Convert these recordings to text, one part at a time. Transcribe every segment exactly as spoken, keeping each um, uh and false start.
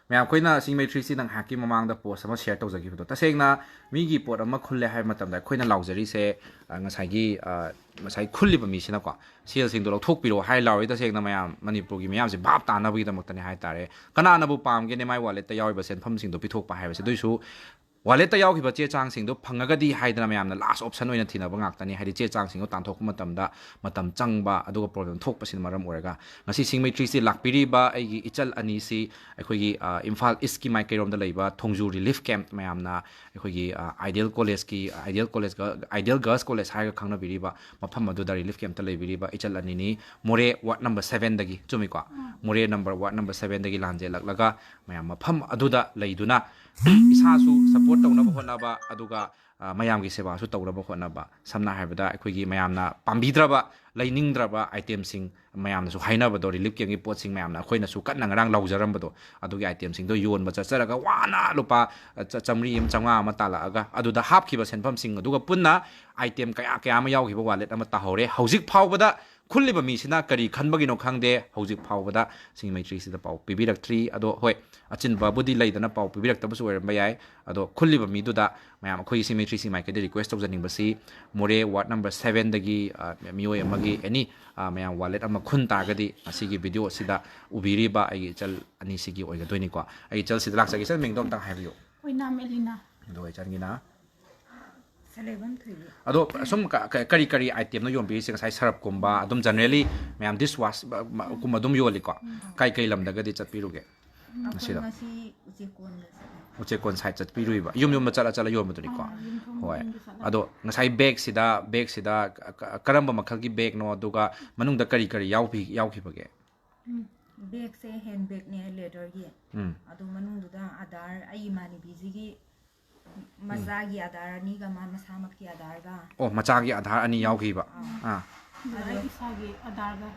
ꯃꯌꯥꯝ, ꯑꯩꯈꯣꯏꯅ ꯁꯤꯡꯃꯩ ꯊ꯭ꯔꯤ ꯁꯤꯗ ꯉꯥꯏꯍꯥꯛꯀꯤ ꯃꯃꯥꯡꯗ ꯄꯣꯁ ꯑꯃ ꯁꯦꯌꯔ ꯇꯧꯖꯈꯤꯕꯗꯣ, ꯇꯁꯦꯡꯅ ꯃꯤꯒꯤ ꯄꯣꯠ ꯑꯃ ꯈꯨꯜꯂꯦ ꯍꯥꯏꯕ ꯃꯇꯝꯗ ꯑꯩꯈꯣꯏꯅ ꯂꯥꯎꯖꯔꯤꯁꯦ, ꯑ, ꯉꯁꯥꯏꯒꯤ, ꯑ, ꯉꯁꯥꯏ ꯈꯨꯜꯂꯤꯕ ꯃꯤꯁꯤꯅꯀꯣ ꯁꯦꯜꯁꯤꯡꯗꯣ ꯂꯧꯊꯣꯛꯄꯤꯔꯛꯑꯣ ꯍꯥꯏ ꯂꯥꯎꯔꯤ꯫ ꯇꯁꯦꯡꯅ ꯃꯌꯥꯝ, ꯃꯅꯤꯄꯨꯔꯒꯤ ꯃꯤꯌꯥꯝꯁꯦ ꯚꯥꯞ ꯇꯥꯅꯕꯒꯤꯗꯃꯛꯇꯅꯦ ꯍꯥꯏ ꯇꯥꯔꯦ꯫ ꯀꯅꯥꯅꯕꯨ ꯄꯥꯝꯒꯦꯅꯦ ꯃꯥꯏ ꯋꯥꯂꯦꯠꯇ ꯌꯥꯎꯔꯤꯕ ꯁꯦꯟꯐꯝꯁꯤꯡꯗꯣ ꯄꯤꯊꯣꯛꯄ ꯍꯥꯏꯕꯁꯦ? ꯑꯗꯨꯏꯁꯨ ꯋꯥꯂꯦꯠꯇ ꯌꯥꯎꯈꯤꯕ ꯆꯦ ꯆꯥꯡꯁꯤꯡꯗꯣ ꯐꯪꯉꯒꯗꯤ ꯍꯥꯏꯗꯅ ꯃꯌꯥꯝꯅ ꯂꯥꯁ ꯑꯣꯞꯁꯟ ꯑꯣꯏꯅ ꯊꯤꯅꯕ ꯉꯥꯛꯇꯅꯤ꯫ ꯍꯥꯏꯗꯤ ꯆꯦ ꯆꯥꯡꯁꯤꯡꯗꯣ ꯇꯥꯟꯊꯣꯛꯄ ꯃꯇꯝꯗ ꯃꯇꯝ ꯆꯪꯕ ꯑꯗꯨꯒ ꯄ꯭ꯔꯣꯕ꯭ꯂꯦꯝ ꯊꯣꯛꯄꯁꯤꯅ ꯃꯔꯝ ꯑꯣꯏꯔꯒ ꯉꯁꯤ ꯁꯤꯡꯃꯩ ꯊ꯭ꯔꯤ ꯁꯤ ꯂꯥꯛꯄꯤꯔꯤꯕ ꯑꯩꯒꯤ ꯏꯆꯜ ꯑꯅꯤꯁꯤ ꯑꯩꯈꯣꯏꯒꯤ, ꯑ, ꯏꯝꯐꯥꯜ ꯏꯁꯀꯤ ꯃꯥꯏꯀꯩꯔꯣꯝꯗ ꯂꯩꯕ ꯊꯣꯡꯖꯨ ꯔꯤꯂꯤꯐ ꯀꯦꯝꯞ ꯃꯌꯥꯝꯅ ꯑꯩꯈꯣꯏꯒꯤ, ꯑ, ꯑꯥꯏꯗꯤꯌꯦꯜ ꯀꯣꯂꯦꯖꯀꯤ, ideal college, ideal girls college ꯍꯥꯏꯔꯒ ꯈꯪꯅꯕꯤꯔꯤꯕ ꯃꯐꯝ ꯑꯗꯨꯗ ꯔꯤꯂꯤꯐ ꯀꯦꯝꯞꯇ ꯂꯩꯕꯤꯔꯤꯕ ꯏꯆꯜ ꯑꯅꯤꯅꯤ꯫ ꯃꯣꯔꯦ ꯋꯥꯔꯗ ꯅꯝꯕꯔ ꯁꯚꯦꯟꯗꯒꯤ, ꯆꯨꯝꯃꯤꯀꯣ? ꯃꯣꯔꯦ ꯅꯝꯕꯔ, ꯋꯥꯔꯗ ꯅꯝꯕꯔ ꯁꯚꯦꯟꯗꯒꯤ ꯂꯥꯟꯖꯦꯜꯂꯛꯂꯒ ꯃꯌꯥꯝ ꯃꯐꯝ ꯑꯗꯨꯗ ꯂꯩꯗꯨꯅ ꯏꯁꯥꯁꯨ ꯁꯞꯄꯣꯔꯠ ꯇꯧꯅꯕ ꯍꯣꯠꯅꯕ, ꯑꯗꯨꯒ, ꯑ, ꯃꯌꯥꯝꯒꯤ ꯁꯦꯕꯥꯁꯨ ꯇꯧꯅꯕ ꯍꯣꯠꯅꯕ꯫ ꯁꯝꯅ ꯍꯥꯏꯔꯕꯗ, ꯑꯩꯈꯣꯏꯒꯤ ꯃꯌꯥꯝꯅ ꯄꯥꯝꯕꯤꯗ꯭ꯔꯕ, ꯂꯩꯅꯤꯡꯗ꯭ꯔꯕ ꯑꯥꯏꯇꯦꯝꯁꯤꯡ, ꯃꯌꯥꯝꯅꯁꯨ ꯍꯥꯏꯅꯕꯗꯣ, ꯔꯤꯂꯤꯐ ꯀꯦꯝꯞꯀꯤ ꯄꯣꯠꯁꯤꯡ ꯃꯌꯥꯝꯅ ꯑꯩꯈꯣꯏꯅꯁꯨ ꯀꯟꯅ ꯉꯔꯥꯡ ꯂꯥꯎꯖꯔꯝꯕꯗꯣ, ꯑꯗꯨꯒꯤ ꯑꯥꯏꯇꯦꯝꯁꯤꯡꯗꯣ ꯌꯣꯟꯕ ꯆꯠꯆꯔꯒ ꯋꯥꯅ ꯂꯨꯄꯥ, ꯑ, ꯆ-, ꯆꯥꯃꯔꯤ ꯑꯃ, ꯆꯥꯝꯃꯉꯥ ꯑꯃ ꯇꯥꯜꯂꯛꯑꯒ ꯑꯗꯨꯗ ꯍꯥꯞꯈꯤꯕ ꯁꯦꯟꯐꯝꯁꯤꯡ ꯑꯗꯨꯒ ꯄꯨꯟꯅ ꯑꯥꯏꯇꯦꯝ ꯀꯌꯥ ꯀꯌꯥ ꯑꯃ ꯌꯥꯎꯈꯤꯕ ꯋꯥꯂꯦꯠ ꯑꯃ ꯇꯥꯍꯧꯔꯦ꯫ ꯍꯧꯖꯤꯛ ꯐꯥꯎꯕꯗ ꯈꯨꯜꯂꯤꯕ ꯃꯤꯁꯤꯅ ꯀꯔꯤ ꯈꯟꯕꯒꯤꯅꯣ ꯈꯪꯗꯦ, ꯍꯧꯖꯤꯛ ꯐꯥꯎꯕꯗ ꯁꯤꯡꯃꯩ ꯊ꯭ꯔꯤ ꯁꯤꯗ ꯄꯥꯎ ꯄꯤꯕꯤꯔꯛꯇ꯭ꯔꯤ꯫ ꯑꯗꯣ ꯍꯣꯏ, ꯑꯆꯤꯟꯕꯕꯨꯗꯤ ꯂꯩꯗꯅ ꯄꯥꯎ ꯄꯤꯕꯤꯔꯛꯇꯕꯁꯨ ꯑꯣꯏꯔꯝꯕ ꯌꯥꯏ꯫ ꯑꯗꯣ ꯈꯨꯜꯂꯤꯕ ꯃꯤꯗꯨꯗ ꯃꯌꯥꯝ ꯑꯩꯈꯣꯏꯒꯤ ꯁꯤꯡꯃꯩ ꯊ꯭ꯔꯤ ꯁꯤ ꯃꯥꯏꯀꯩꯗ ꯔꯤꯀ꯭ꯋꯦꯁ ꯇꯧꯖꯅꯤꯡꯕꯁꯤ, ꯃꯣꯔꯦ ꯋꯥꯔꯗ ꯅꯝꯕꯔ ꯁꯚꯦꯟꯗꯒꯤ, ꯑ, ꯃꯤꯑꯣꯏ ꯑꯃꯒꯤ ꯑꯦꯅꯤ, ꯑ, ꯃꯌꯥꯝ ꯋꯥꯂꯦꯠ ꯑꯃ ꯈꯨꯟ ꯇꯥꯔꯒꯗꯤ ꯉꯁꯤꯒꯤ ꯚꯤꯗꯤꯑꯣ ꯑꯁꯤꯗ ꯎꯕꯤꯔꯤꯕ ꯑꯩꯒꯤ ꯏꯆꯜ ꯑꯅꯤꯁꯤꯒꯤ ꯑꯣꯏꯒꯗꯣꯏꯅꯤꯀꯣ꯫ ꯑꯩꯒꯤ ꯏꯆꯜꯁꯤꯗ ꯂꯥꯛꯆꯒꯦ꯫ ꯏꯆꯜ, ꯃꯤꯡꯗꯣ ꯑꯝꯇꯪ ꯍꯥꯏꯕꯤꯌꯨ꯫ ꯑꯣꯏꯅꯥꯝ ꯑꯦꯂꯤꯅꯥ꯫ ꯑꯗꯨꯒ ꯏꯆꯟꯒꯤꯅ? ꯁꯂꯦꯕꯝ ꯊꯣꯏꯕꯤ꯫ ꯑꯗꯣ ꯁꯨꯝ ꯀ-, ꯀ-, ꯀꯔꯤ ꯀꯔꯤ ꯑꯥꯏꯇꯦꯝꯅꯣ ꯌꯣꯟꯕꯤꯔꯤꯁꯦ? ꯉꯁꯥꯏ ꯁꯔꯞꯀꯨꯝꯕ, ꯑꯗꯨꯝ ꯖꯦꯅꯔꯦꯂꯤ ꯃꯌꯥꯝ ꯗꯤꯁ ꯋꯥꯁ ꯀꯨꯝꯕ ꯑꯗꯨꯝ ꯌꯣꯜꯂꯤꯀꯣ? ꯀꯩ ꯀꯩ ꯂꯝꯗꯒꯗꯤ ꯆꯠꯄꯤꯔꯨꯒꯦ? ꯑꯩꯈꯣꯏ ꯉꯁꯤꯗꯣ? ꯉꯁꯤ ꯎꯆꯦꯛꯀꯣꯟꯗ ꯆꯠꯂꯦ꯫ ꯎꯆꯦꯛꯀꯣꯟ ꯁꯥꯏꯠ ꯆꯠꯄꯤꯔꯨꯏꯕ, ꯌꯨꯝ ꯌꯨꯝꯗ ꯆꯠꯂ ꯆꯠꯂ ꯌꯣꯟꯕꯗꯨꯅꯤꯀꯣ? ꯑꯥ, ꯌꯨꯝꯊꯣꯡ ꯍꯣꯏ꯫ ꯈꯨꯗꯤꯡꯒꯤ ꯆꯠꯂꯦ꯫ ꯑꯗꯣ ꯉꯁꯥꯏ ꯕꯦꯒꯁꯤꯗ, ꯕꯦꯒꯁꯤꯗ ꯀ-, ꯀ-, ꯀꯔꯝꯕ ꯃꯈꯜꯒꯤ ꯕꯦꯒꯅꯣ, ꯑꯗꯨꯒ ꯃꯅꯨꯡꯗ ꯀꯔꯤ ꯀꯔꯤ ꯌꯥꯎꯕꯤ-, ꯌꯥꯎꯈꯤꯕꯒꯦ? ꯎꯝ, ꯕꯦꯒꯁꯦ ꯍꯦꯟ ꯕꯦꯒꯅꯦ, ꯂꯦꯗꯔꯒꯤ꯫ ꯎꯝ꯫ ꯑꯗꯣ ꯃꯅꯨꯡꯗꯨꯗ ꯑꯙꯥꯔ, ꯑꯩ ꯏꯃꯥꯟꯅꯕꯤꯁꯤꯒꯤ ꯃꯆꯥꯒꯤ ꯑꯙꯥꯔ ꯑꯅꯤꯒ ꯃꯥ ꯃꯁꯥꯃꯛꯀꯤ ꯑꯙꯥꯔꯒ꯫ ꯑꯣ, ꯃꯆꯥꯒꯤ ꯑꯙꯥꯔ ꯑꯅꯤ ꯌꯥꯎꯈꯤꯕ꯫ ꯑꯥ꯫ ꯑꯗꯨꯒ ꯑꯩ ꯏꯁꯥꯒꯤ ꯑꯙꯥꯔꯒ꯫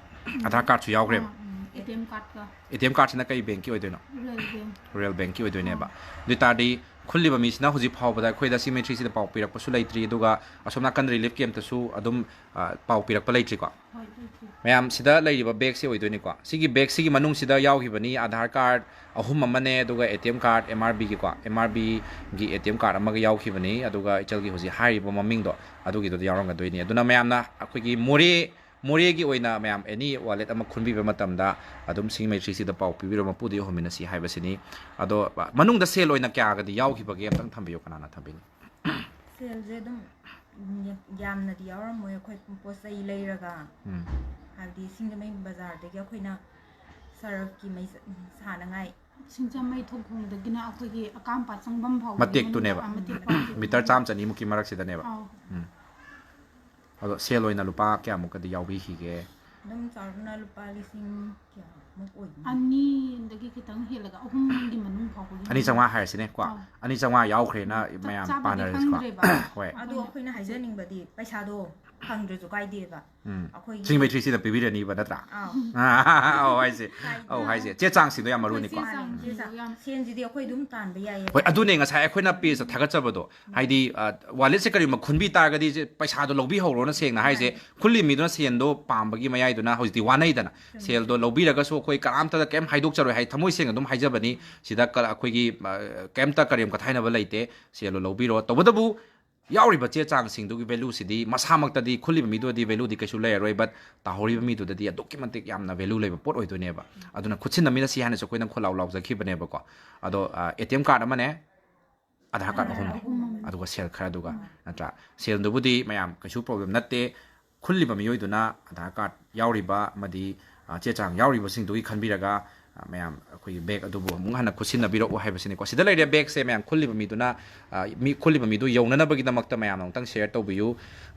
ꯑꯙꯥꯔ ꯀꯥꯔꯗꯁꯨ ꯌꯥꯎꯈ꯭ꯔꯦꯕ? ꯑꯥ, ꯎꯝ, ꯑꯦ ꯇꯤ ꯑꯦꯝ ꯀꯥꯔꯗꯀ꯫ ꯑꯦ ꯇꯤ ꯑꯦꯝ ꯀꯥꯔꯗꯁꯤꯅ ꯀꯩ ꯕꯦꯡꯀꯤ ꯑꯣꯏꯗꯣꯏꯅꯣ? Rural bank. ꯔꯨꯔꯦꯜ ꯕꯦꯡꯀꯤ ꯑꯣꯏꯗꯣꯏꯅꯦꯕ꯫ ꯑꯥ꯫ ꯑꯗꯨ ꯑꯣꯏ ꯇꯥꯔꯗꯤ ꯈꯨꯜꯂꯤꯕ ꯃꯤꯁꯤꯅ ꯍꯧꯖꯤꯛ ꯐꯥꯎꯕꯗ ꯑꯩꯈꯣꯏꯗ ꯁꯤꯃꯦꯇ꯭ꯔꯤꯁꯤꯗ ꯄꯥꯎ ꯄꯤꯔꯛꯄꯁꯨ ꯂꯩꯇ꯭ꯔꯤ, ꯑꯗꯨꯒ ꯑꯁꯣꯝ ꯅꯥꯀꯟ ꯔꯤꯂꯤꯐ ꯀꯦꯝꯞꯇꯁꯨ ꯑꯗꯨꯝ, ꯑ, ꯄꯥꯎ ꯄꯤꯔꯛꯄ ꯂꯩꯇ꯭ꯔꯤꯀꯣ꯫ ꯍꯣꯏ, ꯂꯩꯇ꯭ꯔꯤ꯫ ꯃꯌꯥꯝ, ꯁꯤꯗ ꯂꯩꯔꯤꯕ ꯕꯦꯒꯁꯤ ꯑꯣꯏꯗꯣꯏꯅꯤꯀꯣ꯫ ꯁꯤꯒꯤ ꯕꯦꯒꯁꯤꯒꯤ ꯃꯅꯨꯡꯁꯤꯗ ꯌꯥꯎꯈꯤꯕꯅꯤ ꯑꯥꯙꯥꯔ ꯀꯥꯔꯗ ꯑꯍꯨꯝ ꯑꯃꯅꯦ, ꯑꯗꯨꯒ A T M card, M R ꯕꯤꯒꯤꯀꯣ, ꯑꯦꯝ ꯑꯥꯔ ꯕꯤꯒꯤ ꯑꯦ ꯇꯤ ꯑꯦꯝ ꯀꯥꯔꯗ ꯑꯃꯒ ꯌꯥꯎꯈꯤꯕꯅꯤ, ꯑꯗꯨꯒ ꯏꯆꯜꯒꯤ ꯍꯧꯖꯤꯛ ꯍꯥꯏꯔꯤꯕ ꯃꯃꯤꯡꯗꯣ ꯑꯗꯨꯒꯤꯗꯨꯗ ꯌꯥꯎꯔꯝꯒꯗꯣꯏꯅꯤ꯫ ꯑꯗꯨꯅ ꯃꯌꯥꯝꯅ ꯑꯩꯈꯣꯏꯒꯤ ꯃꯣꯔꯦ ꯃꯣꯔꯦꯒꯤ ꯑꯣꯏꯅ ꯃꯌꯥꯝ ꯑꯦꯅꯤ ꯋꯥꯂꯦꯠ ꯑꯃ ꯈꯨꯟꯕꯤꯕ ꯃꯇꯝꯗ ꯑꯗꯨꯝ ꯁꯤꯒꯤ ꯃꯦꯇ꯭ꯔꯤꯛꯁꯤꯗ ꯄꯥꯎ ꯄꯤꯕꯤꯔꯣ, ꯃꯄꯨꯗ ꯌꯧꯍꯟꯃꯤꯟꯅꯁꯤ ꯍꯥꯏꯕꯁꯤꯅꯤ꯫ ꯑꯗꯣ, ꯑ, ꯃꯅꯨꯡꯗ ꯁꯦꯜ ꯑꯣꯏꯅ ꯀꯌꯥꯒꯗꯤ ꯌꯥꯎꯈꯤꯕꯒꯦ ꯑꯝꯇꯪ ꯊꯝꯕꯤꯌꯨ, ꯀꯅꯥꯅ ꯊꯝꯕꯤꯅꯤ? ꯁꯦꯜꯁꯦ ꯑꯗꯨꯝ, ꯎꯝ, ꯌꯥꯝꯅꯗꯤ ꯌꯥꯎꯔꯝꯃꯣꯏ꯫ ꯑꯩꯈꯣꯏ ꯄꯣꯠ ꯆꯩ ꯂꯩꯔꯒ, ꯎꯝ꯫ ꯍꯥꯏꯕꯗꯤ ꯁꯤꯡꯖꯃꯩ ꯕꯖꯥꯔꯗꯒꯤ ꯑꯩꯈꯣꯏꯅ ꯁꯔꯞꯀꯤ ꯃꯩ ꯁꯥꯅꯉꯥꯏ꯫ ꯁꯤꯡꯖꯃꯩ ꯊꯣꯡꯈꯣꯡꯗꯒꯤꯅ ꯑꯩꯈꯣꯏꯒꯤ ꯑꯀꯥꯝꯄꯥꯠ ꯆꯪꯐꯝ ꯐꯥꯎꯕꯒꯤ ꯃꯇꯦꯛꯇꯨꯅꯦꯕ꯫ ꯃꯅꯨꯡꯗ, ꯑ, ꯃꯇꯦꯛ ꯐꯥꯎꯕꯁꯦ꯫ ꯃꯤꯇꯔ ꯆꯥꯝꯃ ꯆꯅꯤꯃꯨꯛꯀꯤ ꯃꯔꯛꯁꯤꯗꯅꯦꯕ꯫ ꯑꯥꯎ꯫ ꯎꯝ꯫ ꯑꯗꯣ ꯁꯦꯜ ꯑꯣꯏꯅ ꯂꯨꯄꯥ ꯀꯌꯥꯃꯨꯛꯀꯗꯤ ꯌꯥꯎꯕꯤꯈꯤꯒꯦ? ꯑꯗꯨꯝ ꯆꯥꯎꯔꯥꯛꯅ ꯂꯨꯄꯥ ꯂꯤꯁꯤꯡ ꯀꯌꯥꯃꯨꯛ ꯑꯣꯏꯒꯅꯤ? ꯑꯅꯤꯗꯒꯤ ꯈꯤꯇꯪ ꯍꯦꯜꯂꯒ ꯑꯍꯨꯝꯒꯤ ꯃꯅꯨꯡ ꯐꯥꯎꯕꯒꯤ ꯑꯅꯤ ꯆꯥꯝꯃꯉꯥ ꯍꯥꯏꯔꯁꯤꯅꯦꯀꯣ꯫ ꯑꯥꯎ꯫ ꯑꯅꯤ ꯆꯥꯝꯃꯉꯥ ꯌꯥꯎꯈ꯭ꯔꯦꯅ ꯆꯞ ꯃꯌꯥꯝ ꯆꯥꯕꯤꯗꯤ ꯄꯥꯅꯔꯁꯤꯀꯣ꯫ ꯈꯪꯗ꯭ꯔꯦꯕ꯫ ꯍꯣꯏ꯫ ꯑꯗꯣ ꯑꯩꯈꯣꯏꯅ ꯍꯥꯏꯖꯅꯤꯡꯕꯗꯤ ꯄꯩꯁꯥꯗꯣ ꯐꯪꯗ꯭ꯔꯁꯨ ꯀꯥꯏꯗꯦꯕ꯫ ꯎꯝ꯫ ꯑꯩꯈꯣꯏꯒꯤ ꯁꯤꯡ ꯃꯩꯇ꯭ꯔꯤꯁꯤꯗ ꯄꯤꯕꯤꯔꯅꯤꯕ ꯅꯠꯇ꯭ꯔꯥ? ꯑꯥꯎ꯫ ꯑꯧ ꯍꯥꯏꯁꯦ꯫ ꯀꯥꯏꯗꯦ꯫ ꯑꯧ ꯍꯥꯏꯁꯦ꯫ ꯆꯦ ꯆꯥꯡꯁꯤꯡꯗꯣ ꯌꯥꯝ ꯃꯔꯨꯅꯤꯀꯣ꯫ ꯆꯦ ꯆꯥꯡ, ꯆꯦ ꯆꯥꯡ꯫ ꯁꯦꯟꯁꯤꯗꯤ ꯑꯩꯈꯣꯏ ꯑꯗꯨꯝ ꯇꯥꯟꯕ ꯌꯥꯏꯌꯦ꯫ ꯍꯣꯏ, ꯑꯗꯨꯅꯦ ꯉꯁꯥꯏ ꯑꯩꯈꯣꯏꯅ ꯄꯦꯖꯇ ꯊꯥꯒꯠꯆꯕꯗꯣ꯫ ꯍꯥꯏꯗꯤ, ꯑ, ꯋꯥꯂꯦꯠꯁꯦ ꯀꯔꯤꯒꯨꯝꯕ ꯈꯨꯟꯕꯤ ꯇꯥꯔꯒꯗꯤ ꯁꯦ ꯄꯩꯁꯥꯗꯣ ꯂꯧꯕꯤꯍꯧꯔꯣꯅ ꯁꯦꯡꯅ ꯍꯥꯏꯁꯦ꯫ ꯃꯥꯅꯦ꯫ ꯈꯨꯜꯂꯤ ꯃꯤꯗꯨꯅ ꯁꯦꯟꯗꯣ ꯄꯥꯝꯕꯒꯤ ꯃꯌꯥꯏꯗꯨꯅ ꯍꯧꯖꯤꯛꯇꯤ ꯋꯥꯅꯩꯗꯅ꯫ ꯆꯨꯝꯃꯦ꯫ ꯁꯦꯜꯗꯣ ꯂꯧꯕꯤꯔꯒꯁꯨ ꯑꯩꯈꯣꯏ ꯀꯅꯥꯝꯇꯗ ꯀꯩꯝ ꯍꯥꯏꯗꯣꯛꯆꯔꯣꯏ ꯍꯥꯏ, ꯊꯃꯣꯏ ꯁꯦꯡꯅ ꯑꯗꯨꯝ ꯍꯥꯏꯖꯕꯅꯤ꯫ ꯁꯤꯗ ꯀ-, ꯑꯩꯈꯣꯏꯒꯤ, ꯑ, ꯀꯩꯝꯇ ꯀꯔꯦꯝ ꯀꯊꯥꯏꯅꯕ ꯂꯩꯇꯦ꯫ ꯁꯦꯜꯗꯣ ꯂꯧꯕꯤꯔꯣ꯫ ꯇꯧꯕꯇꯕꯨ ꯌꯥꯎꯔꯤꯕ ꯆꯦ ꯆꯥꯡꯁꯤꯡꯗꯨꯒꯤ ꯚꯦꯂꯨꯁꯤꯗꯤ ꯃꯁꯥꯃꯛꯇꯗꯤ ꯈꯨꯜꯂꯤꯕ ꯃꯤꯗꯨꯗꯗꯤ ꯚꯦꯂꯨꯗꯤ ꯀꯩꯁꯨ ꯂꯩꯔꯔꯣꯏ, but ꯇꯥꯍꯧꯔꯤꯕ ꯃꯤꯗꯨꯗꯗꯤ ꯑꯗꯨꯛꯀꯤ ꯃꯇꯤꯛ ꯌꯥꯝꯅ ꯚꯦꯂꯨ ꯂꯩꯕ ꯄꯣꯠ ꯑꯣꯏꯗꯣꯏꯅꯦꯕ꯫ ꯑꯗꯨꯅ ꯈꯨꯠꯁꯤꯟꯅꯃꯤꯟꯅꯁꯤ ꯍꯥꯏꯅꯁꯨ ꯑꯩꯈꯣꯏꯅ ꯈꯣꯜꯂꯥꯎ ꯂꯥꯎꯖꯈꯤꯕꯅꯦꯕꯀꯣ꯫ ꯑꯗꯣ, ꯑ, ꯑꯦ ꯇꯤ ꯑꯦꯝ ꯀꯥꯔꯗ ꯑꯃꯅꯦ, ꯑꯙꯥꯔ ꯀꯥꯔꯗ ꯑꯍꯨꯝ, ꯑꯍꯨꯝ꯫ ꯑꯗꯨꯒ ꯁꯦꯜ ꯈꯔꯗꯨꯒ, ꯎꯝ꯫ ꯅꯠꯇ꯭ꯔꯥ? ꯁꯦꯜꯗꯨꯕꯨꯗꯤ ꯃꯌꯥꯝ ꯀꯩꯁꯨ ꯄ꯭ꯔꯣꯕ꯭ꯂꯦꯝ ꯅꯠꯇꯦ꯫ ꯈꯨꯜꯂꯤꯕ ꯃꯤꯑꯣꯏꯗꯨꯅ ꯑꯙꯥꯔ ꯀꯥꯔꯗ ꯌꯥꯎꯔꯤꯕ ꯑꯃꯗꯤ, ꯑ, ꯆꯦ ꯆꯥꯡ ꯌꯥꯎꯔꯤꯕꯁꯤꯡꯗꯨꯒꯤ ꯈꯟꯕꯤꯔꯒ, ꯑ, ꯃꯌꯥꯝ ꯑꯩꯈꯣꯏꯒꯤ ꯕꯦꯒ ꯑꯗꯨꯕꯨ ꯑꯃꯨꯛ ꯍꯟꯅ ꯈꯨꯠꯁꯤꯟꯅꯕꯤꯔꯛꯎ ꯍꯥꯏꯕꯁꯤꯅꯤꯀꯣ꯫ ꯁꯤꯗ ꯂꯩꯔꯦ ꯕꯦꯒꯁꯦ ꯃꯌꯥꯝ ꯈꯨꯜꯂꯤꯕ ꯃꯤꯗꯨꯅ, ꯑ, ꯃꯤ ꯈꯨꯜꯂꯤꯕ ꯃꯤꯗꯨ ꯌꯧꯅꯅꯕꯒꯤꯗꯃꯛꯇ ꯃꯌꯥꯝꯅ ꯑꯃꯨꯛꯇꯪ ꯁꯤꯌꯔ ꯇꯧꯕꯤꯌꯨ꯫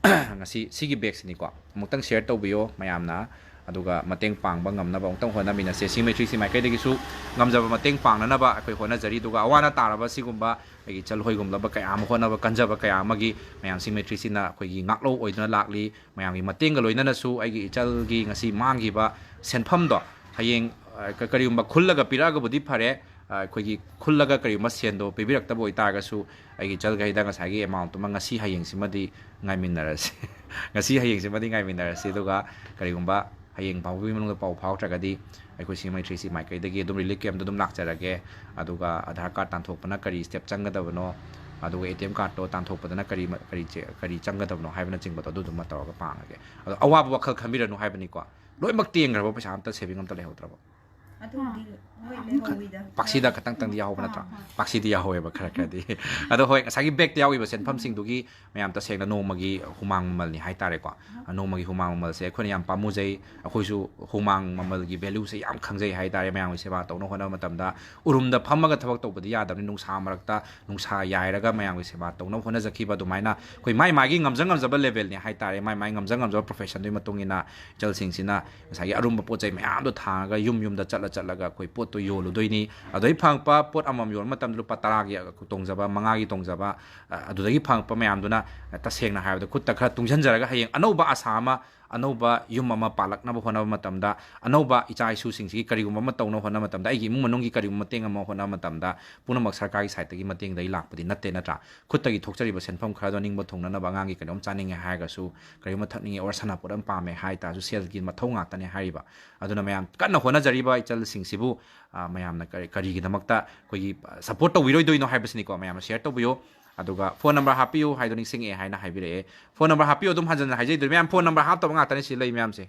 ꯉꯁꯤ ꯁꯤꯒꯤ ꯕꯦꯒꯁꯤꯅꯤꯀꯣ꯫ ꯑꯃꯨꯛꯇꯪ ꯁꯤꯌꯔ ꯇꯧꯕꯤꯌꯣ ꯃꯌꯥꯝꯅ, ꯑꯗꯨꯒ ꯃꯇꯦꯡ ꯄꯥꯡꯕ ꯉꯝꯅꯕ ꯑꯃꯨꯛꯇꯪ ꯍꯣꯠꯅꯃꯤꯟꯅꯁꯦ꯫ ꯁꯤꯡ ꯃꯩꯇ꯭ꯔꯤꯁꯤ ꯃꯥꯏꯀꯩꯗꯒꯤꯁꯨ ꯉꯝꯖꯕ ꯃꯇꯦꯡ ꯄꯥꯡꯅꯅꯕ ꯑꯩꯈꯣꯏ ꯍꯣꯠꯅꯖꯔꯤ꯫ ꯑꯗꯨꯒ ꯑꯋꯥ ꯑꯅꯥ ꯇꯥꯔꯕ ꯁꯤꯒꯨꯝꯕ ꯑꯩꯒꯤ ꯏꯆꯜ ꯍꯣꯏꯒꯨꯝꯂꯕ ꯀꯌꯥ ꯑꯃ ꯍꯣꯠꯅꯕ ꯀꯟꯖꯕ ꯀꯌꯥ ꯑꯃꯒꯤ ꯃꯌꯥꯝ ꯁꯤꯡ ꯃꯩꯇ꯭ꯔꯤꯁꯤꯅ ꯑꯩꯈꯣꯏꯒꯤ ꯉꯥꯛꯂꯧ ꯑꯣꯏꯗꯨꯅ ꯂꯥꯛꯂꯤ꯫ ꯃꯌꯥꯝꯒꯤ ꯃꯇꯦꯡꯒ ꯂꯣꯏꯅꯅꯁꯨ ꯑꯩꯒꯤ ꯏꯆꯜꯒꯤ ꯉꯁꯤ ꯃꯥꯡꯈꯤꯕ ꯁꯦꯟꯐꯝꯗꯣ ꯍꯌꯦꯡ, ꯑ, ꯀ-, ꯀꯔꯤꯒꯨꯝꯕ ꯈꯨꯜꯂꯒ ꯄꯤꯔꯛꯑꯒꯕꯨꯗꯤ ꯐꯔꯦ, ꯑꯩꯈꯣꯏꯒꯤ ꯈꯨꯜꯂꯒ ꯀꯔꯤꯒꯨꯝꯕ ꯁꯦꯟꯗꯣ ꯄꯤꯕꯤꯔꯛꯇꯕ ꯑꯣꯏꯇꯥꯔꯒꯁꯨ, ꯑꯩꯒꯤ ꯏꯆꯜꯈꯩꯗ ꯉꯁꯥꯏꯒꯤ amount ꯇꯨꯃ ꯉꯁꯤ ꯍꯌꯦꯡꯁꯤꯃꯗꯤ ꯉꯥꯏꯃꯤꯟꯅꯔꯁꯤ꯫ ꯉꯁꯤ ꯍꯌꯦꯡꯁꯤꯃꯗꯤ ꯉꯥꯏꯃꯤꯟꯅꯔꯁꯤ꯫ ꯑꯗꯨꯒ ꯀꯔꯤꯒꯨꯝꯕ ꯍꯌꯦꯡ ꯐꯥꯎꯕꯒꯤ ꯃꯅꯨꯡꯗ ꯄꯥꯎ ꯐꯥꯎꯔꯛꯇ꯭ꯔꯒꯗꯤ, ꯑꯩꯈꯣꯏ ꯁꯤꯡꯖꯃꯩ three C ꯃꯥꯏꯀꯩꯗꯒꯤ ꯑꯗꯨꯝ relief camp ꯇ ꯑꯗꯨꯝ ꯂꯥꯛꯆꯔꯒꯦ꯫ ꯑꯗꯨꯒ Aadhaar card ꯇꯥꯟꯊꯣꯛꯄꯅ ꯀꯔꯤ step ꯆꯪꯒꯗꯕꯅꯣ, ꯑꯗꯨꯒ A T M card ꯇꯣ ꯇꯥꯟꯊꯣꯛꯄꯗꯅ ꯀꯔꯤ ꯃ-, ꯀꯔꯤ ꯆꯦ-, ꯀꯔꯤ ꯆꯪꯒꯗꯕꯅꯣ ꯍꯥꯏꯕꯅꯆꯤꯡꯕꯗꯣ, ꯑꯗꯨꯗꯨꯃ ꯇꯧꯔꯒ ꯄꯥꯡꯉꯒꯦ꯫ ꯑꯗꯣ ꯑꯋꯥꯕ ꯋꯥꯈꯜ ꯈꯟꯕꯤꯔꯅꯨ ꯍꯥꯏꯕꯅꯤꯀꯣ꯫ ꯂꯣꯏꯅꯃꯛ ꯇꯦꯡꯈ꯭ꯔꯕ, ꯄꯩꯁꯥ ꯑꯝꯇ saving ꯑꯝꯇ ꯂꯩꯍꯧꯗ꯭ꯔꯕ꯫ ꯑꯗꯨꯝꯗꯤ ꯍꯣꯏ, ꯂꯩꯍꯧꯋꯤꯗ꯫ ꯄꯥꯛꯁꯤꯗ ꯈꯇꯪ ꯇꯪꯗꯤ ꯌꯥꯎꯍꯧꯕ ꯅꯠꯇ꯭ꯔꯣ? ꯑꯥ, ꯍꯣꯏ꯫ ꯄꯥꯛꯁꯤꯗꯤ ꯌꯥꯎꯍꯧꯋꯦꯕ ꯈꯔ ꯈꯔꯗꯤ꯫ ꯑꯗꯣ ꯍꯣꯏ, ꯉꯁꯥꯏꯒꯤ bag ꯇ ꯌꯥꯎꯈꯤꯕ ꯁꯦꯟꯐꯝꯁꯤꯡꯗꯨꯒꯤ ꯃꯌꯥꯝ ꯇꯁꯦꯡꯅ ꯅꯣꯡꯃꯒꯤ ꯍꯨꯃꯥꯡ ꯃꯃꯜꯅꯤ ꯍꯥꯏꯇꯥꯔꯦꯀꯣ꯫ ꯅꯣꯡꯃꯒꯤ ꯍꯨꯃꯥꯡ ꯃꯃꯜꯁꯦ ꯑꯩꯈꯣꯏꯅ ꯌꯥꯝ ꯄꯥꯝꯃꯨꯖꯩ꯫ ꯑꯩꯈꯣꯏꯁꯨ ꯍꯨꯃꯥꯡ ꯃꯃꯜꯒꯤ value ꯁꯦ ꯌꯥꯝ ꯈꯪꯖꯩ ꯍꯥꯏꯇꯥꯔꯦ꯫ ꯃꯌꯥꯝꯒꯤ ꯁꯦꯕꯥ ꯇꯧꯅꯕ ꯍꯣꯠꯅꯕ ꯃꯇꯝꯗ ꯎꯔꯨꯝꯗ ꯐꯝꯃꯒ ꯊꯕꯛ ꯇꯧꯕꯗꯤ ꯌꯥꯗꯕꯅꯤ, ꯅꯨꯡꯁꯥ ꯃꯔꯛꯇ ꯅꯨꯡꯁꯥ ꯌꯥꯏꯔꯒ ꯃꯌꯥꯝꯒꯤ ꯁꯦꯕꯥ ꯇꯧꯅꯕ ꯍꯣꯠꯅꯖꯈꯤꯕ ꯑꯗꯨꯃꯥꯏꯅ ꯑꯩꯈꯣꯏ ꯃꯥꯏ ꯃꯥꯏꯒꯤ ꯉꯝꯖ ꯉꯝꯖꯕ level ꯅꯤ ꯍꯥꯏꯇꯥꯔꯦ꯫ ꯃꯥꯏ ꯃꯥꯏ ꯉꯝꯖ ꯉꯝꯖꯕ profession ꯗꯨꯒꯤ ꯃꯇꯨꯡ ꯏꯟꯅ ꯏꯆꯜꯁꯤꯡꯁꯤꯅ ꯉꯁꯥꯏꯒꯤ ꯑꯔꯨꯝꯕ ꯄꯣꯠ ꯆꯩ ꯃꯌꯥꯝꯗꯣ ꯊꯥꯡꯉꯒ ꯌꯨꯝ ꯌꯨꯝꯗ ꯆꯠꯂ ꯆꯠꯂꯒ ꯑꯩꯈꯣꯏ ꯄꯣꯠꯇꯣ ꯌꯣꯜꯂꯨꯗꯣꯏꯅꯤ꯫ ꯑꯗꯨꯗꯩ ꯐꯪꯉꯛꯄ ꯄꯣꯠ ꯑꯃꯃꯝ ꯌꯣꯟꯕ ꯃꯇꯝꯗ ꯂꯨꯄꯥ ꯇꯔꯥꯒꯤ ꯇꯣꯡꯖꯕ, ꯃꯉꯥꯒꯤ ꯇꯣꯡꯖꯕ, ꯑ, ꯑꯗꯨꯗꯒꯤ ꯐꯪꯉꯛꯄ ꯃꯌꯥꯝꯗꯨꯅ, ꯑ, ꯇꯁꯦꯡꯅ ꯍꯥꯏꯔꯕꯗ ꯈꯨꯠꯇ ꯈꯔ ꯇꯨꯡꯁꯤꯟꯖꯔꯒ ꯍꯌꯦꯡ ꯑꯅꯧꯕ ꯑꯁꯥ ꯑꯃ, ꯑꯅꯧꯕ ꯌꯨꯝ ꯑꯃ ꯄꯥꯜꯂꯛꯅꯕ ꯍꯣꯠꯅꯕ ꯃꯇꯝꯗ, ꯑꯅꯧꯕ ꯏꯆꯥ ꯏꯁꯨꯁꯤꯡꯁꯤꯒꯤ ꯀꯔꯤꯒꯨꯝꯕ ꯑꯃ ꯇꯧꯅꯕ ꯍꯣꯠꯅꯕ ꯃꯇꯝꯗ, ꯑꯩꯒꯤ ꯏꯃꯨꯡ ꯃꯅꯨꯡꯒꯤ ꯀꯔꯤꯒꯨꯝꯕ ꯃꯇꯦꯡ ꯑꯃ ꯍꯣꯠꯅꯕ ꯃꯇꯝꯗ, ꯄꯨꯝꯅꯃꯛ ꯁꯔꯀꯥꯔꯒꯤ side ꯇꯒꯤ ꯃꯇꯦꯡꯗꯒꯤ ꯂꯥꯛꯄꯗꯤ ꯅꯠꯇꯦ, ꯅꯠꯇ꯭ꯔꯥ? ꯈꯨꯠꯇꯒꯤ ꯊꯣꯛꯆꯔꯤꯕ ꯁꯦꯟꯐꯝ ꯈꯔꯗꯣ ꯅꯤꯡꯕ ꯊꯨꯡꯅꯅꯕ, ꯑꯉꯥꯡꯒꯤ ꯀꯩꯅꯣꯝ ꯆꯥꯅꯤꯡꯉꯦ ꯍꯥꯏꯔꯒꯁꯨ, ꯀꯔꯤꯒꯨꯝꯕ ꯊꯛꯅꯤꯡꯉꯦ or ꯁꯥꯟꯅꯄꯣꯠ ꯑꯃ ꯄꯥꯝꯃꯦ ꯍꯥꯏ ꯇꯥꯔꯁꯨ, ꯁꯦꯜꯒꯤ ꯃꯊꯧ ꯉꯥꯛꯇꯅꯦ ꯍꯥꯏꯔꯤꯕ꯫ ꯑꯗꯨꯅ ꯃꯌꯥꯝ ꯀꯟꯅ ꯍꯣꯠꯅꯖꯔꯤꯕ ꯏꯆꯜꯁꯤꯡꯁꯤꯕꯨ, ꯑ, ꯃꯌꯥꯝꯅ ꯀꯔꯤ, ꯀꯔꯤꯒꯤꯗꯃꯛꯇ ꯑꯩꯈꯣꯏꯒꯤ, ꯑ, support ꯇꯧꯕꯤꯔꯣꯏꯗꯣꯏꯅꯣ ꯍꯥꯏꯕꯁꯤꯅꯤꯀꯣ꯫ ꯃꯌꯥꯝꯅ share ꯇꯧꯕꯤꯌꯨ, ꯑꯗꯨꯒ phone number ꯍꯥꯞꯄꯤꯌꯨ ꯍꯥꯏꯗꯣ ꯅꯤꯡꯁꯤꯡꯉꯛꯑꯦ ꯍꯥꯏꯅ ꯍꯥꯏꯕꯤꯔꯛꯑꯦ꯫ Phone number ꯍꯥꯞꯄꯤꯌꯨ, ꯑꯗꯨꯝ ꯍꯟꯖꯟꯅ ꯍꯥꯏꯖꯩꯗꯨꯅꯤ꯫ ꯃꯌꯥꯝ phone number ꯍꯥꯞꯇꯕ ꯉꯥꯛꯇꯅꯤ ꯁꯤ ꯂꯩ ꯃꯌꯥꯝꯁꯦ꯫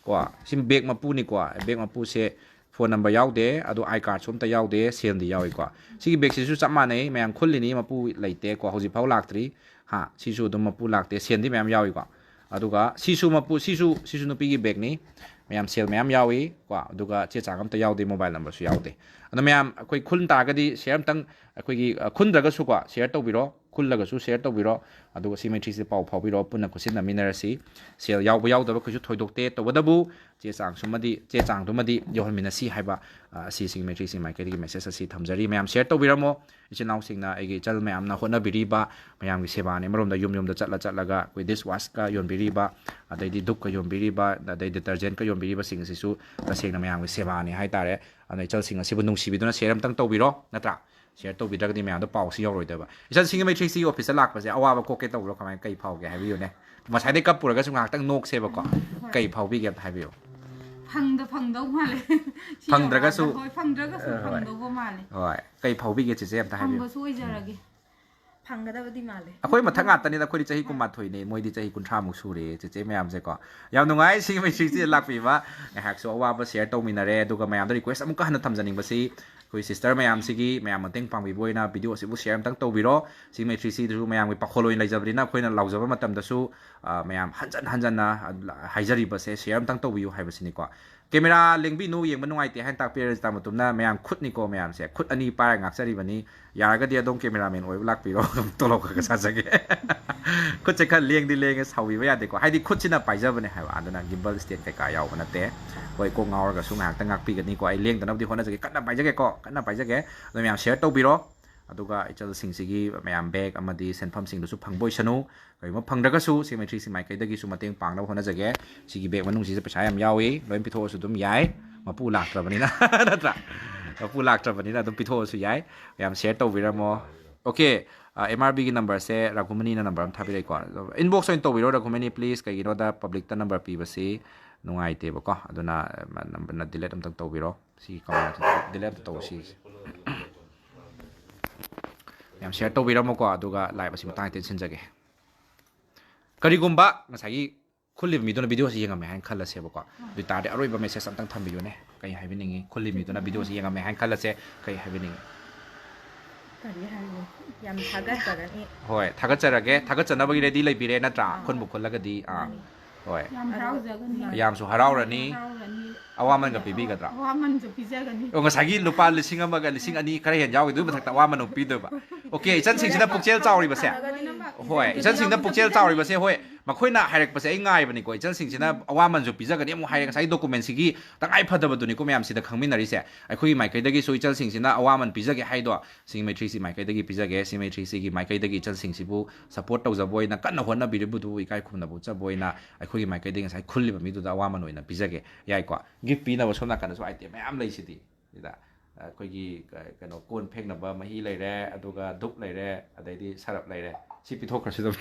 ꯀꯣ, ꯁꯤ bag ꯃꯄꯨꯅꯤꯀꯣ꯫ Bag ꯃꯄꯨꯁꯦ phone number ꯌꯥꯎꯗꯦ, ꯑꯗꯣ I card ꯁꯨ ꯑꯝꯇ ꯌꯥꯎꯗꯦ, ꯁꯦꯜꯗꯤ ꯌꯥꯎꯏꯀꯣ꯫ ꯁꯤꯒꯤ bag ꯁꯤꯁꯨ ꯆꯞ ꯃꯥꯟꯅꯩ, ꯃꯌꯥꯝ ꯈꯨꯜꯂꯤꯅꯤ, ꯃꯄꯨ ꯂꯩꯇꯦꯀꯣ, ꯍꯧꯖꯤꯛ ꯐꯥꯎ ꯂꯥꯛꯇ꯭ꯔꯤ꯫ ꯍꯥ, ꯁꯤꯁꯨ ꯑꯗꯨꯝ ꯃꯄꯨ ꯂꯥꯛꯇꯦ, ꯁꯦꯜꯗꯤ ꯃꯌꯥꯝ ꯌꯥꯎꯏꯀꯣ꯫ ꯑꯗꯨꯒ ꯁꯤꯁꯨ ꯃꯄꯨ, ꯁꯤꯁꯨ, ꯁꯤꯁꯨ ꯅꯨꯄꯤꯒꯤ bag ꯅꯤ, ꯃꯌꯥꯝ ꯁꯦꯜ ꯃꯌꯥꯝ ꯌꯥꯎꯏ ꯀꯣ꯫ ꯑꯗꯨꯒ ꯆꯦ ꯆꯥꯡ ꯑꯝꯇ ꯌꯥꯎꯗꯦ, mobile number ꯁꯨ ꯌꯥꯎꯗꯦ꯫ ꯑꯗꯣ ꯃꯌꯥꯝ ꯑꯩꯈꯣꯏ ꯈꯨꯟ ꯇꯥꯔꯒꯗꯤ share ꯑꯝꯇꯪ, ꯑꯩꯈꯣꯏꯒꯤ, ꯑ, ꯈꯨꯟꯗ꯭ꯔꯒꯁꯨꯀꯣ, share ꯇꯧꯕꯤꯔꯣ꯫ ꯈꯨꯜꯂꯒꯁꯨ share ꯇꯧꯕꯤꯔꯣ꯫ ꯑꯗꯨꯒ ꯁꯤ ꯃꯩꯇ꯭ꯔꯤꯁꯦ ꯄꯥꯎ ꯐꯥꯎꯕꯤꯔꯣ, ꯄꯨꯟꯅ ꯈꯨꯠꯁꯤꯟꯅꯃꯤꯟꯅꯔꯁꯤ꯫ ꯁꯦꯜ ꯌꯥꯎꯕ ꯌꯥꯎꯗꯕ ꯀꯩꯁꯨ ꯊꯣꯏꯗꯣꯛꯇꯦ, ꯇꯧꯕꯇꯕꯨ ꯆꯦ ꯆꯥꯡꯁꯨꯃꯗꯤ, ꯆꯦ ꯆꯥꯡꯗꯨꯃꯗꯤ ꯌꯧꯍꯟꯃꯤꯟꯅꯁꯤ ꯍꯥꯏꯕ, ꯑ, ꯑꯁꯤ ꯁꯤꯡ ꯃꯩꯇ꯭ꯔꯤ ꯁꯤꯡ ꯃꯥꯏꯀꯩꯗꯒꯤ message ꯑꯁꯤ ꯊꯝꯖꯔꯤ꯫ ꯃꯌꯥꯝ share ꯇꯧꯕꯤꯔꯝꯃꯣ꯫ ꯏꯆꯤꯜ ꯏꯅꯥꯎꯁꯤꯡꯅ, ꯑꯩꯒꯤ ꯏꯆꯜ ꯃꯌꯥꯝꯅ ꯍꯣꯠꯅꯕꯤꯔꯤꯕ ꯃꯌꯥꯝꯒꯤ ꯁꯦꯕꯥꯅꯤ꯫ ꯑꯃꯔꯣꯝꯗ ꯌꯨꯝ ꯌꯨꯝꯗ ꯆꯠꯂ ꯆꯠꯂꯒ ꯑꯩꯈꯣꯏ dish washꯀ ꯌꯣꯟꯕꯤꯔꯤꯕ, ꯑꯗꯩꯗꯤ ꯙꯨꯞꯀ ꯌꯣꯟꯕꯤꯔꯤꯕ, ꯑꯗꯩ detergentꯀ ꯌꯣꯟꯕꯤꯔꯤꯕꯁꯤꯡ ꯑꯁꯤꯁꯨ ꯇꯁꯦꯡꯅ ꯃꯌꯥꯝꯒꯤ ꯁꯦꯕꯥꯅꯤ ꯍꯥꯏꯇꯥꯔꯦ꯫ ꯑꯗꯨꯅ ꯏꯆꯜꯁꯤꯡ ꯑꯁꯤꯕꯨ ꯅꯨꯡꯁꯤꯕꯤꯗꯨꯅ share ꯑꯝꯇꯪ ꯇꯧꯕꯤꯔꯣ, ꯅꯠꯇ꯭ꯔꯥ? Share ꯇꯧꯕꯤꯗ꯭ꯔꯒꯗꯤ ꯃꯌꯥꯝꯗꯣ ꯄꯥꯎꯁꯤ ꯌꯧꯔꯣꯏꯗꯕ꯫ ꯏꯆꯜꯁꯤꯡꯒꯤ ꯃꯩꯇ꯭ꯔꯤꯁꯤ officeꯇ ꯂꯥꯛꯄꯁꯦ ꯑꯋꯥꯕ ꯀꯣꯛꯀꯦ ꯇꯧꯕ꯭ꯔꯣ? ꯀꯃꯥꯏꯅ, ꯀꯩ ꯐꯥꯎꯒꯦ ꯍꯥꯏꯕꯤꯌꯨꯅꯦ꯫ ꯉꯁꯥꯏꯗꯩ ꯀꯞꯄꯨꯔꯒꯁꯨ ꯉꯥꯏꯍꯥꯛꯇꯪ ꯅꯣꯛꯁꯦꯕꯀꯣ꯫ ꯍꯣꯏ꯫ ꯀꯩ ꯐꯥꯎꯕꯤꯒꯦ ꯑꯝꯇ ꯍꯥꯏꯕꯤꯌꯨ꯫ ꯐꯪꯗ ꯐꯪꯗꯧ ꯃꯥꯜꯂꯦ꯫ ꯁꯤ ꯐꯪꯗ꯭ꯔꯒꯁꯨ ꯌꯧꯔꯀꯥꯟꯗ, ꯍꯣꯏ, ꯐꯪꯗ꯭ꯔꯒꯁꯨ ꯑ, ꯍꯣꯏ꯫ ꯐꯪꯗꯧꯕ ꯃꯥꯜꯂꯦ꯫ ꯍꯣꯏ꯫ ꯀꯩ ꯐꯥꯎꯕꯤꯒꯦ ꯆꯦꯆꯦ ꯑꯝꯇ ꯍꯥꯏꯕꯤꯌꯨ꯫ ꯐꯪꯕꯁꯨ ꯑꯣꯏꯖꯔꯒꯦ꯫ ꯐꯪꯒꯗꯕꯗꯤ ꯃꯥꯜꯂꯦ꯫ ꯑꯩꯈꯣꯏ ꯃꯊꯛ ꯉꯥꯛꯇꯅꯤꯗ, ꯑꯩꯈꯣꯏꯗꯤ ꯆꯍꯤ ꯀꯨꯟꯃꯥꯊꯣꯏꯅꯦ, ꯃꯣꯏꯗꯤ ꯆꯍꯤ ꯀꯨꯟꯊ꯭ꯔꯥꯃꯨꯛ ꯁꯨꯔꯦ, ꯆꯦꯆꯦ ꯃꯌꯥꯝꯁꯦꯀꯣ꯫ ꯌꯥꯝ ꯅꯨꯡꯉꯥꯏ ꯁꯤꯒꯤ ꯃꯩꯇ꯭ꯔꯤꯁꯤꯗ ꯂꯥꯛꯄꯤꯕ꯫ ꯉꯥꯏꯍꯥꯛꯁꯨ ꯑꯋꯥꯕ share ꯇꯧꯃꯤꯟꯅꯔꯦ꯫ ꯑꯗꯨꯒ ꯃꯌꯥꯝꯗ request ꯑꯃꯨꯛꯀ ꯍꯟꯅ ꯊꯝꯖꯅꯤꯡꯕꯁꯤ, ꯑꯩꯈꯣꯏ sister ꯃꯌꯥꯝꯁꯤꯒꯤ, ꯃꯌꯥꯝ ꯃꯇꯦꯡ ꯄꯥꯡꯕꯤꯕ ꯑꯣꯏꯅ video ꯑꯁꯤꯕꯨ share ꯑꯝꯇꯪ ꯇꯧꯕꯤꯔꯣ꯫ ꯁꯤꯒꯤ ꯃꯩꯇ꯭ꯔꯤꯁꯤꯗꯁꯨ ꯃꯌꯥꯝꯒꯤ ꯄꯥꯈꯣꯜ ꯑꯣꯏꯅ ꯂꯩꯖꯕꯅꯤꯅ, ꯑꯩꯈꯣꯏꯅ ꯂꯥꯎꯖꯕ ꯃꯇꯝꯗꯁꯨ, ꯑ, ꯃꯌꯥꯝ ꯍꯟꯖꯟ ꯍꯟꯖꯟꯅ, ꯑ, ꯍꯥꯏꯖꯔꯤꯕꯁꯦ share ꯑꯝꯇꯪ ꯇꯧꯕꯤꯌꯨ ꯍꯥꯏꯕꯁꯤꯅꯤꯀꯣ꯫ Camera ꯂꯦꯡꯕꯤꯅꯨ, ꯌꯦꯡꯕ ꯅꯨꯡꯉꯥꯏꯇꯦ ꯍꯥꯏꯅ ꯇꯥꯛꯄꯤꯔꯦ ꯔꯖꯤꯇꯥ ꯃꯇꯨꯝꯅ꯫ ꯃꯌꯥꯝ ꯈꯨꯠꯅꯤꯀꯣ, ꯃꯌꯥꯝꯁꯦ ꯈꯨꯠ ꯑꯅꯤ ꯄꯥꯏꯔꯒ ꯉꯥꯛꯆꯔꯤꯕꯅꯤ꯫ ꯌꯥꯔꯒꯗꯤ ꯑꯗꯣꯝ cameraman ꯑꯣꯏꯕ ꯂꯥꯛꯄꯤꯔꯣ, ꯇꯣꯂꯣꯞ ꯈꯔ ꯈꯔ ꯆꯥꯖꯒꯦ꯫ ꯈꯨꯠꯁꯦ ꯈꯔ ꯂꯦꯡꯗꯤ ꯂꯦꯡꯉꯦ, ꯁꯥꯎꯕꯤꯕ ꯌꯥꯗꯦꯀꯣ, ꯍꯥꯏꯗꯤ ꯈꯨꯠꯁꯤꯅ ꯄꯥꯏꯖꯕꯅꯦ ꯍꯥꯏꯕ, ꯑꯗꯨꯅ gimbal stand ꯀꯩꯀꯥ ꯌꯥꯎꯕ ꯅꯠꯇꯦ꯫ ꯍꯣꯏ, ꯀꯣꯛ ꯉꯥꯎꯔꯒꯁꯨ ꯉꯥꯏꯍꯥꯛꯇꯪ ꯉꯥꯛꯄꯤꯒꯅꯤꯀꯣ꯫ ꯑꯩ ꯂꯦꯡꯗꯅꯕꯗꯤ ꯍꯣꯠꯅꯖꯒꯦ, ꯀꯟꯅ ꯄꯥꯏꯖꯒꯦꯀꯣ, ꯀꯟꯅ ꯄꯥꯏꯖꯒꯦ꯫ ꯑꯗꯣ ꯃꯌꯥꯝ share ꯇꯧꯕꯤꯔꯣ꯫ ꯑꯗꯨꯒ ꯏꯆꯜꯁꯤꯡꯁꯤꯒꯤ ꯃꯌꯥꯝ bag ꯑꯃꯗꯤ ꯁꯦꯟꯐꯝꯁꯤꯡꯗꯨꯁꯨ ꯐꯪꯕ ꯑꯣꯏꯁꯅꯨ꯫ ꯀꯔꯤꯒꯨꯝꯕ ꯐꯪꯗ꯭ꯔꯒꯁꯨ ꯁꯤ ꯃꯩꯇ꯭ꯔꯤꯁꯤ ꯃꯥꯏꯀꯩꯗꯒꯤꯁꯨ ꯃꯇꯦꯡ ꯄꯥꯡꯅꯕ ꯍꯣꯠꯅꯖꯒꯦ꯫ ꯁꯤꯒꯤ bag ꯃꯅꯨꯡꯁꯤꯗ ꯄꯩꯁꯥ ꯌꯥꯝ ꯌꯥꯎꯏ, ꯂꯣꯏ ꯄꯤꯊꯣꯛꯑꯁꯨ ꯑꯗꯨꯝ ꯌꯥꯏ, ꯃꯄꯨ ꯂꯥꯛꯇ꯭ꯔꯕꯅꯤꯅ꯫ ꯅꯠꯇ꯭ꯔꯥ? ꯃꯄꯨ ꯂꯥꯛꯇ꯭ꯔꯕꯅꯤꯅ ꯑꯗꯨꯝ ꯄꯤꯊꯣꯛꯑꯁꯨ ꯌꯥꯏ꯫ ꯃꯌꯥꯝ share ꯇꯧꯕꯤꯔꯝꯃꯣ꯫ Okay, ꯑ, M R Bꯒꯤ numberꯁꯦ ꯔꯘꯨꯃꯅꯤꯅ number ꯑꯃ ꯊꯥꯕꯤꯔꯛꯏꯀꯣ꯫ Inbox ꯑꯣꯏꯅ ꯇꯧꯕꯤꯔꯣ ꯔꯘꯨꯃꯅꯤ, please꯫ ꯀꯩꯒꯤꯅꯣꯗ publicꯇ number ꯄꯤꯕꯁꯤ ꯅꯨꯡꯉꯥꯏꯇꯦꯕꯀꯣ꯫ ꯑꯗꯨꯅ, ꯑ, numberꯅ delete ꯑꯝꯇꯪ ꯇꯧꯕꯤꯔꯣ꯫ ꯁꯤꯒꯤ comment delete ꯑꯝꯇ ꯇꯧ, ꯁꯤꯒꯤꯁꯦ꯫ ꯌꯥꯝ share ꯇꯧꯕꯤꯔꯝꯃꯣꯀꯣ, ꯑꯗꯨꯒ live ꯑꯁꯤ ꯃꯇꯥꯡ ꯍꯦꯛꯇ ꯁꯤꯟꯖꯒꯦ꯫ ꯀꯔꯤꯒꯨꯝꯕ ꯉꯁꯥꯏꯒꯤ ꯈꯨꯜꯂꯤꯕ ꯃꯤꯗꯨꯅ videoꯁꯤ ꯌꯦꯡꯉꯝꯃꯦ ꯍꯥꯏꯅ ꯈꯜꯂꯁꯦꯕꯀꯣ꯫ ꯑꯗꯨ ꯑꯣꯏꯇꯥꯔꯗꯤ ꯑꯔꯣꯏꯕ message ꯑꯝꯇꯪ ꯊꯝꯕꯤꯌꯨꯅꯦ꯫ ꯀꯩ ꯍꯥꯏꯕꯤꯅꯤꯡꯉꯤ? ꯈꯨꯜꯂꯤꯕ ꯃꯤꯗꯨꯅ videoꯁꯤ ꯌꯦꯡꯉꯝꯃꯦ ꯍꯥꯏꯅ ꯈꯜꯂꯁꯦ, ꯀꯩ ꯍꯥꯏꯕꯤꯅꯤꯡꯉꯤ? ꯀꯔꯤ ꯍꯥꯏꯅꯤ? ꯌꯥꯝ ꯊꯥꯒꯠꯆꯔꯅꯤ꯫ ꯍꯣꯏ, ꯊꯥꯒꯠꯆꯔꯒꯦ꯫ ꯊꯥꯒꯠꯆꯅꯕꯒꯤ ready ꯂꯩꯕꯤꯔꯦ ꯅꯠꯇ꯭ꯔꯥ? ꯑꯥ꯫ ꯈꯨꯟꯕꯨ ꯈꯨꯜꯂꯒꯗꯤ, ꯑꯥ꯫ ꯃꯥꯅꯤ꯫ ꯍꯣꯏ꯫ ꯌꯥꯝ ꯍꯔꯥꯎꯖꯒꯅꯤ꯫ ꯌꯥꯝꯁꯨ ꯍꯔꯥꯎꯔꯅꯤ꯫ ꯍꯔꯥꯎꯔꯅꯤ꯫ ꯑꯋꯥꯃꯟꯒ ꯄꯤꯕꯤꯒꯗ꯭ꯔꯥ? ꯑꯋꯥꯃꯟꯁꯨ ꯄꯤꯖꯒꯅꯤ꯫ ꯑꯣ, ꯉꯁꯥꯏꯒꯤ ꯂꯨꯄꯥ ꯂꯤꯁꯤꯡ ꯑꯃꯒ ꯂꯤꯁꯤꯡ ꯑꯅꯤ ꯈꯔ ꯍꯦꯟ ꯌꯥꯎꯈꯤꯗꯨꯒꯤ ꯃꯊꯛꯇ ꯑꯋꯥꯃꯟ ꯑꯃꯨꯛ ꯄꯤꯗꯣꯏꯕ꯫ ꯑꯣꯀꯦ, ꯏꯆꯟꯁꯤꯡꯁꯤꯅ ꯄꯨꯛꯆꯦꯜ ꯆꯥꯎꯔꯤꯕꯁꯦ, ꯍꯣꯏ, ꯏꯆꯟꯁꯤꯡꯅ ꯄꯨꯛꯆꯦꯜ ꯆꯥꯎꯔꯤꯕꯁꯦ, ꯍꯣꯏ, ꯃꯈꯣꯏꯅ ꯍꯥꯏꯔꯛꯄꯁꯦ ꯑꯩ ꯉꯥꯏꯕꯅꯤꯀꯣ꯫ ꯏꯆꯟꯁꯤꯡꯁꯤꯅ ꯑꯋꯥꯃꯟꯁꯨ ꯄꯤꯖꯒꯅꯤ ꯑꯃꯨꯛ ꯍꯥꯏꯔꯦ, ꯉꯁꯥꯏ ꯗꯣꯀꯨꯃꯦꯟꯁꯤꯒꯤ ꯇꯉꯥꯏ ꯐꯗꯕꯗꯨꯅꯤꯀꯣ ꯃꯌꯥꯝꯁꯤꯗ ꯈꯪꯃꯤꯟꯅꯔꯤꯁꯦ꯫ ꯑꯩꯈꯣꯏꯒꯤ ꯃꯥꯏꯀꯩꯗꯒꯤꯁꯨ ꯏꯆꯟꯁꯤꯡꯁꯤꯅ ꯑꯋꯥꯃꯟ ꯄꯤꯖꯒꯦ ꯍꯥꯏꯗꯣ ꯁꯤꯡꯃꯩ ꯊ꯭ꯔꯤ ꯁꯤ ꯃꯥꯏꯀꯩꯗꯒꯤ ꯄꯤꯖꯒꯦ꯫ ꯁꯤꯡꯃꯩ ꯊ꯭ꯔꯤ ꯁꯤꯒꯤ ꯃꯥꯏꯀꯩꯗꯒꯤ ꯏꯆꯟꯁꯤꯡꯁꯤꯕꯨ ꯁꯄꯣꯔꯠ ꯇꯧꯖꯕ ꯑꯣꯏꯅ, ꯀꯟꯅ ꯍꯣꯠꯅꯕꯤꯔꯤꯕꯗꯨꯕꯨ ꯏꯀꯥꯏ ꯈꯨꯝꯅꯕ ꯎꯠꯆꯕ ꯑꯣꯏꯅ ꯑꯩꯈꯣꯏꯒꯤ ꯃꯥꯏꯀꯩꯗꯒꯤ ꯉꯁꯥꯏ ꯈꯨꯜꯂꯤꯕ ꯃꯤꯗꯨꯗ ꯑꯋꯥꯃꯟ ꯑꯣꯏꯅ ꯄꯤꯖꯒꯦ꯫ ꯌꯥꯏꯀꯣ? ꯒꯤꯐ ꯄꯤꯅꯕ ꯁꯣꯝ ꯅꯥꯀꯟꯗꯁꯨ ꯑꯥꯏꯇꯦꯝ ꯃꯌꯥꯝ ꯂꯩꯁꯤꯗꯤ꯫ ꯁꯤꯗ ꯑꯩꯈꯣꯏꯒꯤ ꯀ-, ꯀꯩꯅꯣ, ꯀꯣꯟ ꯐꯦꯡꯅꯕ ꯃꯍꯤ ꯂꯩꯔꯦ, ꯑꯗꯨꯒ ꯙꯨꯞ ꯂꯩꯔꯦ, ꯑꯗꯩꯗꯤ ꯁꯔꯞ ꯂꯩꯔꯦ꯫ ꯁꯤ ꯄꯤꯊꯣꯛꯈ꯭ꯔꯁꯨ ꯑꯗꯨꯝ꯫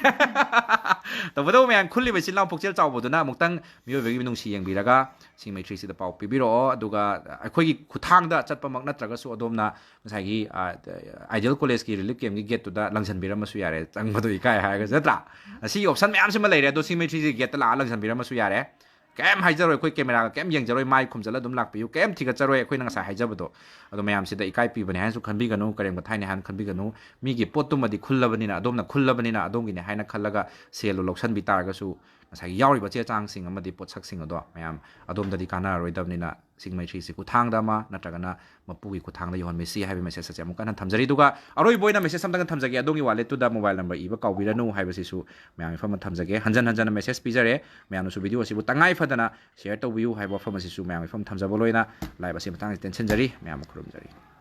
ꯇꯧꯕꯇꯕꯨ ꯃꯌꯥꯝ ꯈꯨꯜꯂꯤꯕ ꯏꯆꯤꯜ ꯏꯅꯥꯎ ꯄꯨꯛꯆꯦꯜ ꯆꯥꯎꯕꯗꯨꯅ ꯑꯃꯨꯛꯇꯪ ꯃꯤꯑꯣꯏꯕꯒꯤ ꯃꯤꯅꯨꯡꯁꯤ ꯌꯦꯡꯕꯤꯔꯒ ꯁꯤꯡꯃꯩ ꯊ꯭ꯔꯤ ꯁꯤꯗ ꯄꯥꯎ ꯄꯤꯕꯤꯔꯛꯑꯣ꯫ ꯑꯗꯨꯒ ꯑꯩꯈꯣꯏꯒꯤ ꯈꯨꯠꯊꯥꯡꯗ ꯆꯠꯄꯃꯛ ꯅꯠꯇ꯭ꯔꯒꯁꯨ ꯑꯗꯣꯝꯅ ꯉꯁꯥꯏꯒꯤ, ꯑ, ꯑꯥꯏꯗꯤꯌꯦꯜ ꯀꯣꯂꯦꯖꯀꯤ ꯔꯤꯂꯤꯐ ꯀꯦꯝꯒꯤ ꯒꯦꯠꯇꯨꯗ ꯂꯪꯁꯤꯟꯕꯤꯔꯝꯃꯁꯨ ꯌꯥꯔꯦ, ꯆꯪꯕꯗꯣ ꯏꯀꯥꯏ ꯍꯥꯏꯔꯒꯁꯨ, ꯅꯠꯇ꯭ꯔꯥ? ꯑꯁꯤꯒꯤ ꯑꯣꯞꯁꯟ ꯃꯌꯥꯝꯁꯤꯃ ꯂꯩꯔꯦ꯫ ꯑꯗꯣ ꯁꯤꯡꯃꯩ ꯊ꯭ꯔꯤ ꯁꯤ ꯒꯦꯠꯇ ꯂꯥꯛꯑ ꯂꯪꯁꯤꯟꯕꯤꯔꯝꯃꯁꯨ ꯌꯥꯔꯦ꯫ ꯀꯩꯝ ꯍꯥꯏꯖꯔꯣꯏ, ꯑꯩꯈꯣꯏ ꯀꯦꯃꯦꯔꯥꯒ ꯀꯩꯝ ꯌꯦꯡꯖꯔꯣꯏ, ꯃꯥꯏ ꯈꯨꯝꯖꯜꯂ ꯑꯗꯨꯝ ꯂꯥꯛꯄꯤꯌꯨ, ꯀꯩꯝ ꯊꯤꯒꯠꯆꯔꯣꯏ꯫ ꯑꯩꯈꯣꯏꯅ ꯉꯁꯥꯏ ꯍꯥꯏꯖꯕꯗꯣ ꯑꯗꯣ ꯃꯌꯥꯝꯁꯤꯗ ꯏꯀꯥꯏ ꯄꯤꯕꯅꯦ ꯍꯥꯏꯅꯁꯨ ꯈꯟꯕꯤꯒꯅꯨ, ꯀꯔꯦꯝ ꯀꯊꯥꯏꯅꯦ ꯍꯥꯏꯅ ꯈꯟꯕꯤꯒꯅꯨ꯫ ꯃꯤꯒꯤ ꯄꯣꯠꯇꯨꯃꯗꯤ ꯈꯨꯜꯂꯕꯅꯤꯅ, ꯑꯗꯣꯝꯅ ꯈꯨꯜꯂꯕꯅꯤꯅ ꯑꯗꯣꯝꯒꯤꯅꯦ ꯍꯥꯏꯅ ꯈꯜꯂꯒ ꯁꯦꯜꯗꯣ ꯂꯧꯁꯟꯕꯤ ꯇꯥꯔꯒꯁꯨ ꯉꯁꯥꯏꯒꯤ ꯌꯥꯎꯔꯤꯕ ꯆꯦ ꯆꯥꯡꯁꯤꯡ ꯑꯃꯗꯤ ꯄꯣꯠꯁꯛꯁꯤꯡ ꯑꯗꯣ ꯃꯌꯥꯝ ꯑꯗꯣꯝꯗꯗꯤ ꯀꯥꯟꯅꯔꯔꯣꯏꯗꯕꯅꯤꯅ ꯁꯤꯡꯃꯩ ꯊ꯭ꯔꯤ ꯁꯤ ꯈꯨꯠꯊꯥꯡꯗ ꯑꯃ ꯅꯠꯇ꯭ꯔꯒꯅ ꯃꯄꯨꯒꯤ ꯈꯨꯠꯊꯥꯡꯗ ꯌꯧꯍꯟꯕꯤꯁꯤ ꯍꯥꯏꯕ ꯃꯦꯁꯦꯖ ꯑꯁꯦ ꯑꯃꯨꯛ ꯀꯟꯅ ꯊꯝꯖꯔꯤ꯫ ꯑꯗꯨꯒ ꯑꯔꯣꯏꯕ ꯑꯣꯏꯅ ꯃꯦꯁꯦꯖ ꯑꯝꯇꯪ ꯊꯝꯖꯒꯦ, ꯑꯗꯣꯝꯒꯤ ꯋꯥꯂꯦꯠꯇꯨꯗ ꯃꯣꯕꯥꯏꯜ ꯅꯝꯕꯔ ꯏꯕ ꯀꯥꯎꯕꯤꯔꯅꯨ ꯍꯥꯏꯕꯁꯤꯁꯨ ꯃꯌꯥꯝꯒꯤ ꯃꯐꯝꯗ ꯊꯝꯖꯒꯦ꯫ ꯍꯟꯖꯟ ꯍꯟꯖꯟꯅ ꯃꯦꯁꯦꯖ ꯄꯤꯖꯔꯦ, ꯃꯌꯥꯝꯅꯁꯨ ꯚꯤꯗꯤꯑꯣ ꯑꯁꯤꯕꯨ ꯇꯉꯥꯏ ꯐꯗꯅ ꯁꯤꯌꯔ ꯇꯧꯕꯤꯌꯨ ꯍꯥꯏꯕ ꯋꯥꯐꯝ ꯑꯁꯤꯁꯨ ꯃꯌꯥꯝꯒꯤ ꯃꯐꯝ ꯊꯝꯖꯕ ꯂꯣꯏꯅ ꯂꯥꯏꯚ ꯑꯁꯤ ꯃꯇꯥꯡꯁꯤꯗ ꯇꯦꯟꯁꯤꯟꯖꯔꯤ꯫ ꯃꯌꯥꯝꯕꯨ ꯈꯨꯔꯨꯝꯖꯔꯤ꯫